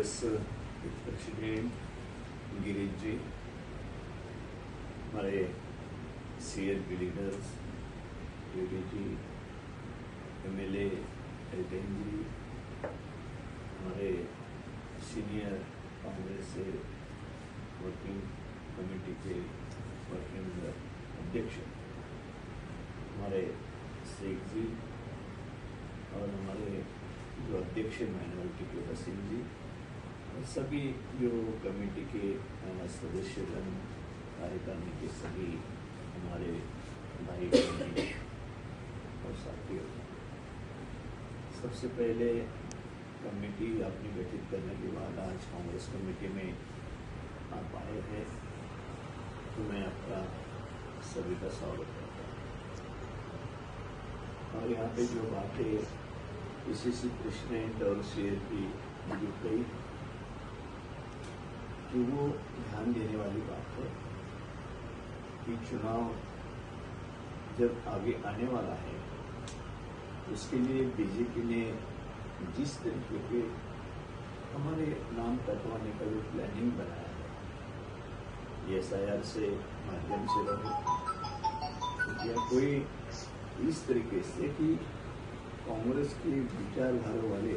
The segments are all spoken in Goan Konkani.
कांग्रेस प्रेसिडेंट गिरीश जी, हमारे CLP leaders Yogi ji, MLA Elton जी, हमारे सीनियर कांग्रेस से वर्किंग कमेटी के वर्किंग अध्यक्ष हमारे शेख जी और हमारे जो अध्यक्ष माइनॉरिटी के वसीम जी और सभी जो कमेटी के सदस्यगण, कार्यकारिणी के सभी हमारे भाई बहन और साथियों, सबसे पहले कमेटी अपनी गठित करने के बाद आज कांग्रेस कमेटी में आप आए हैं, तो मैं आपका सभी का स्वागत करता हूँ। और यहाँ पे जो बातें पीसीसी प्रेसिडेंट और सीएलपी जो कही कि वो ध्यान देने वाली बात है कि चुनाव जब आगे आने वाला है, उसके लिए बीजेपी ने जिस तरीके के हमारे नाम कटवाने का जो प्लानिंग बनाया है, एसआईआर से माध्यम से रहे या कोई इस तरीके से कि कांग्रेस की विचारधारा वाले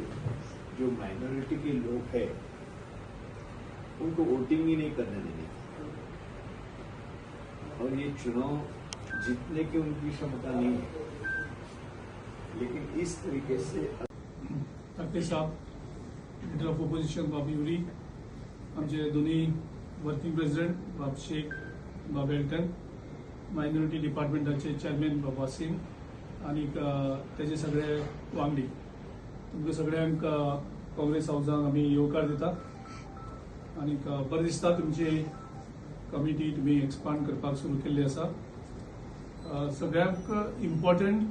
जो माइनॉरिटी के लोग हैं, उनको वोटिंग ही नहीं करने देने और ये चुनाव जीतने की उनकी क्षमता नहीं है, लेकिन इस तरीके से ताकते साहब, लिडर ऑफ ओपोजिशन बाब युरी, आमचे दोन्ही वर्किंग प्रेसिडेंट बाब शेख, बाब एल्टन, मायनॉरिटी डिपार्टमेंटाचे चेअरमॅन बाब वासीम आनीक तेजे सगळे वांगडी, तुमकां सगळ्यांक काँग्रेस हावजाक आमी येवकार दिता आनीक बरें दिसता, तुमची कमिटी तुमी एक्सपांड करपाक सुरू केल्ली आसा. सगळ्यांक इम्पॉर्टंट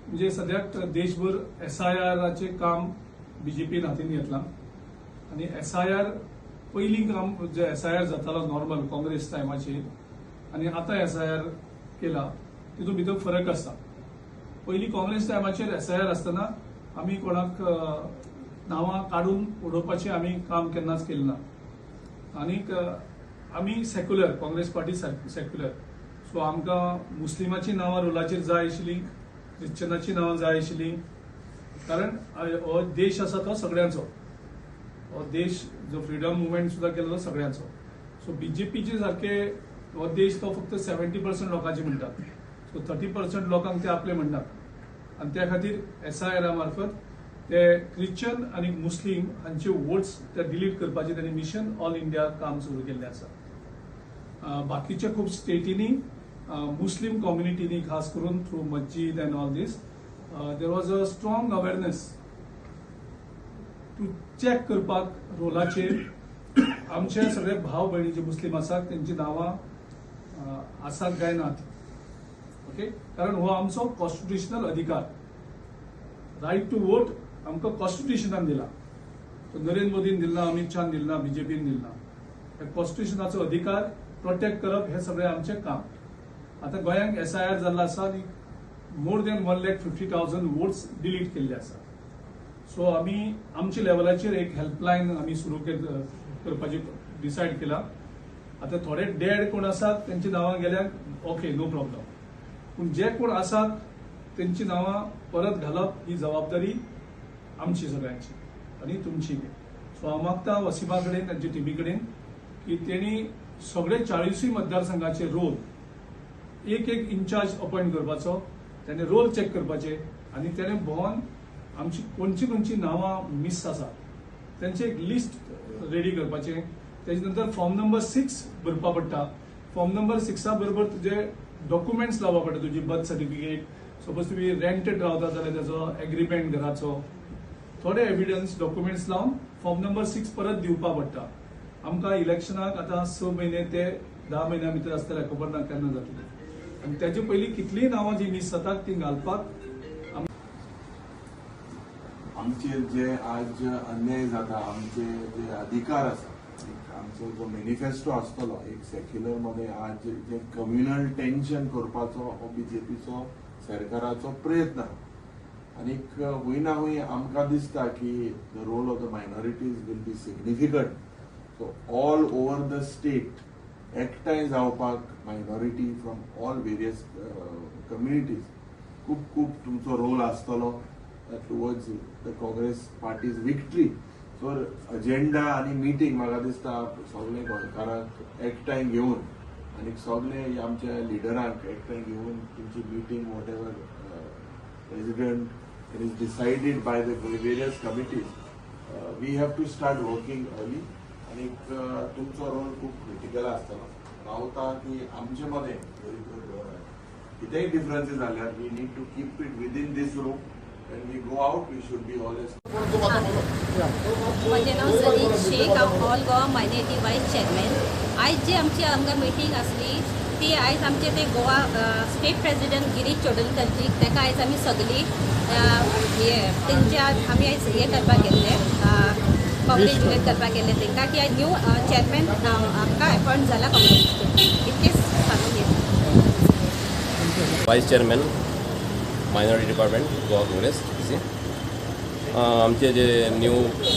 म्हणजे सद्याक देशभर एसआयआराचें काम बीजेपीन हातीन घेतलां आनी एसआयआर पयलीं काम जे एसआयआर जातालो नॉर्मल काँग्रेस टायमाचेर आनी आतां एसआयआर केला, तितून भितर फरक आसा. पयलीं काँग्रेस टायमाचेर एसआयआर आसतना आमी कोणाक नांवां काडून उडोवपाचें आमी काम केन्नाच केलें ना. आनीक आमी secular, Congress party secular, so आमकां मुस्लिमाची नांवां रोलाचेर जाय आशिल्लीं, क्रिश्चनाची नांवां जाय आशिल्लीं, कारण हो देश आसा तो सगळ्यांचो. हो देश जो फ्रिडम मुवमेंट सुद्दां केलो तो सगळ्यांचो. सो बीजेपीचे सारके हो देश तो फक्त 70% लोकांचे म्हणटात, सो 30% लोकांक ते आपले म्हणटात आनी त्या खातीर एसआयआरा मार्फत ते क्रिश्चन आनी मुस्लीम हांचे वोट्स ते डिलीट करपाचे तांणी मिशन ऑल इंडिया काम सुरू केल्लें आसा. बाकीच्या खूब स्टेटींनी मुस्लीम कम्युनिटीनी खास करून through Masjid and all this there was a strong awareness to check करपाक रोलाचेर आमचे सगळे भाव भयणी जे मुस्लीम आसात तेंची नांवां आसात काय नात. ओके, कारण हो आमचो कॉन्स्टिट्युशनल अधिकार, रायट टू वोट आमकां कॉन्स्टिट्युशनान दिला. तो नरेंद्र मोदीन दिला, अमित शाहान दिला, बीजेपीन दिला. कॉन्स्टिट्युशनाचो अधिकार प्रोटेक्ट करप हे सगळें आमचें काम. आतां गोंयांत एसआयआर जाल्लो आसा आनी more than 1,50,000 votes delete केल्ले आसा. सो आमी आमच्या लेवलाचेर एक हेल्पलायन आमी सुरू करपाची डिसायड केला. आतां थोडे डेड कोण आसात तेंची नांवां गेल्यार ओके, नो प्रॉब्लम, पूण जे कोण आसात तेंची नांवां परत घालप ही जबाबदारी आमची सगळ्यांची आनी तुमची. सो हांव मागता वसिमा कडेन, तांच्या टिमी कडेन की तेणी सगळे 40ूय मतदारसंघाचे रोल एक एक इन्चार्ज अपॉयंट करपाचो, तेणे रोल चॅक करपाचे आनी तेणे भोंवन आमची खंयची खंयची नांवां मीस आसा तेंचे एक लिस्ट रेडी करपाचें. तेजे नंतर फॉर्म नंबर 6 भरपा पडटा. फॉर्म नंबर 6 बरोबर तुजे डॉक्युमेंट्स लावपा पडटा, तुजी बर्थ सर्टिफिकेट, सपोज तुमी रेंटेड रावता जाल्यार तेजो एग्रीमेंट घराचो, थोडे एविडन्स डॉक्युमेंट्स लावन फॉर्म नंबर 6 परत दिवपा पडटा. आमकां इलेक्शनाक आतां 6 म्हयने ते 10 म्हयन्या भितर आसतले, खबर ना केन्ना जातले, आनी तेजे पयलीं कितलींय नांवां जी मीस जातात ती घालपाक आमचेर जे आज अन्याय जाता, आमचे जे अधिकार आसा, एक आमचो जो मॅनिफेस्टो आसतलो एक सेक्युलर मध्ये, आज जे कम्युनल टेन्शन करपाचो हो बीजेपीचो सरकाराचो प्रयत्न आहा. आनीक हूंय ना हूंय आमकां दिसता की the role of the minorities will be significant. So all over the state एकठांय जावपाक minority from all various communities खूब खूब तुमचो रोल आसतलो towards the Congress party's victory. So agenda आनी मिटींग म्हाका दिसता सगळे गोंयकारांक एकठांय घेवन आनी सगळे आमच्या लिडरांक एकठांय घेवन तुमची meeting, whatever president it is decided by the various committees, we have to start working early. आनीक तुमचो रोल खूब क्रिटिकल आसतलो. रावता की आमचे मदें कितेंय डिफरन्सीस जाल्यार we need to keep it within this room. When we go out, we should be always म्हजें नांव सनीत शेख. हांव all Goa minority vice chairman. आयज जी आमची हांगा मिटींग आसली ती आयज आमचे ते गोवा स्टेट प्रेसिडेंट गिरीश चोडणकरजी, ताका आयज आमी सगळीं हे तेंचे आमी आयज हें करपाक गेल्ले, कॉंग्रेच्युलेट करपाक गेल्ले तांकां की आयज न्यू चेअरमॅन आमकां एपॉयंट जाला काँग्रेसीचे. इतकेंच सांगून घेता. Vice chairman, minority department, Goa Congress C. आमचे जे न्यू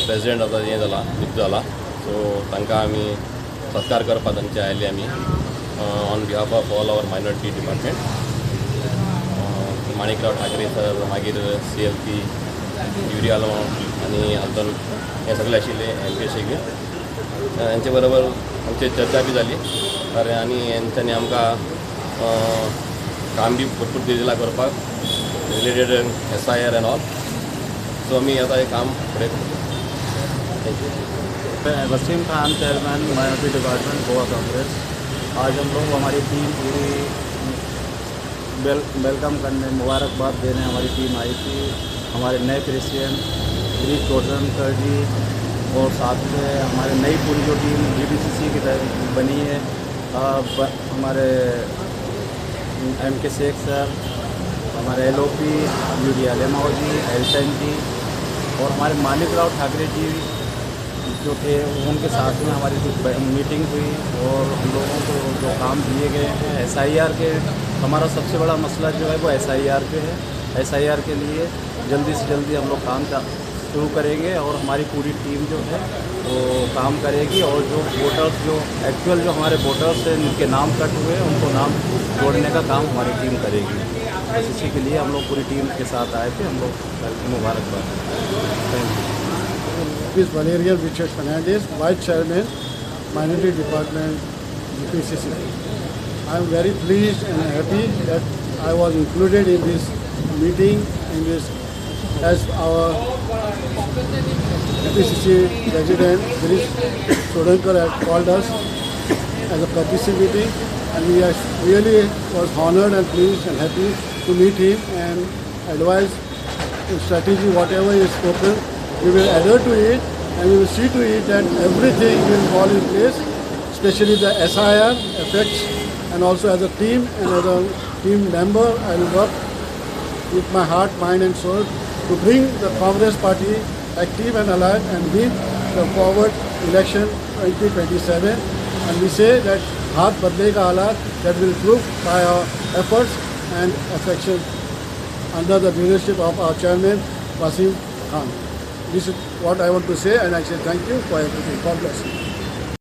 प्रेसिडेंट आसा, हें जाला, नियुक्त जाला, सो तांकां आमी सत्कार करपाक तांचे आयिल्ले आमी on behalf of all our minority department, Manikrao Thackeray sir, मागीर सीएलपी युरी आलमाव आनी आल्तन हे सगळे आशिल्ले, एम के शेख. हेंचे बरोबर आमची चर्चा बी जाली बरें आनी हेंच्यांनी आमकां काम बी भरपूर दिलां करपाक related SIR and all. So आमी आतां हें काम फुडें करतले. Thank you. Wasim Khan, chairman, minority department, Goa Congress. आज हम लोग, हमारी टीम पूरी welcome करने, मुबारकबाद देने हमारी टीम आई थी. हमारे नए प्रेसिडेंट गिरीश चोडनकर जी और साथ में हमारे नई पूरी जो टीम जीपीसीसी की तरफ बनी है, हमारे एम के शेख सर, हमारे एलओपी यूडी अलेमाओ जी, एल्टन जी और हमारे मानिक राव ठाकरे जी जो थे, उनके साथ में हमारी कुछ मीटिंग हुई और हम लोगों को जो काम दिए गए हैं एसआईआर के, हमारा सबसे बड़ा मसला जो है वो एसआईआर पे है. एसआईआर के लिए जल्दी से जल्दी हम लोग काम का शुरू करेंगे और हमारी पूरी टीम जो है वो काम करेगी और जो वोटर्स, जो एक्चुअल जो हमारे वोटर्स हैं, जिनके नाम कट हुए, उनको नाम जोड़ने का काम हमारी टीम करेगी. बस इसी के लिए हम लोग पूरी टीम के साथ आए थे. हम लोग मुबारकबाद. Thank you. Is Valerian Richard Fernandez, Vice Chairman, Minority Department, GPCC. I am very pleased and happy that I was included in this meeting, in this, as our GPCC President Girish Chodankar had called us as a courtesy meeting, and we are really was honored and pleased and happy to meet him and advise strategy, whatever is spoken, we will adhere to it and we will see to it that everything will fall in place, especially the SIR effects, and also as a team and as a team member, I will work with my heart, mind and soul to bring the Congress party active and alive and win the forward election 2027. And we say that हाथ बदलेगा हालात, that will prove by our efforts and affection under the leadership of our chairman Wasim Khan. This is what I want to say, and I say thank you for everything. God bless you.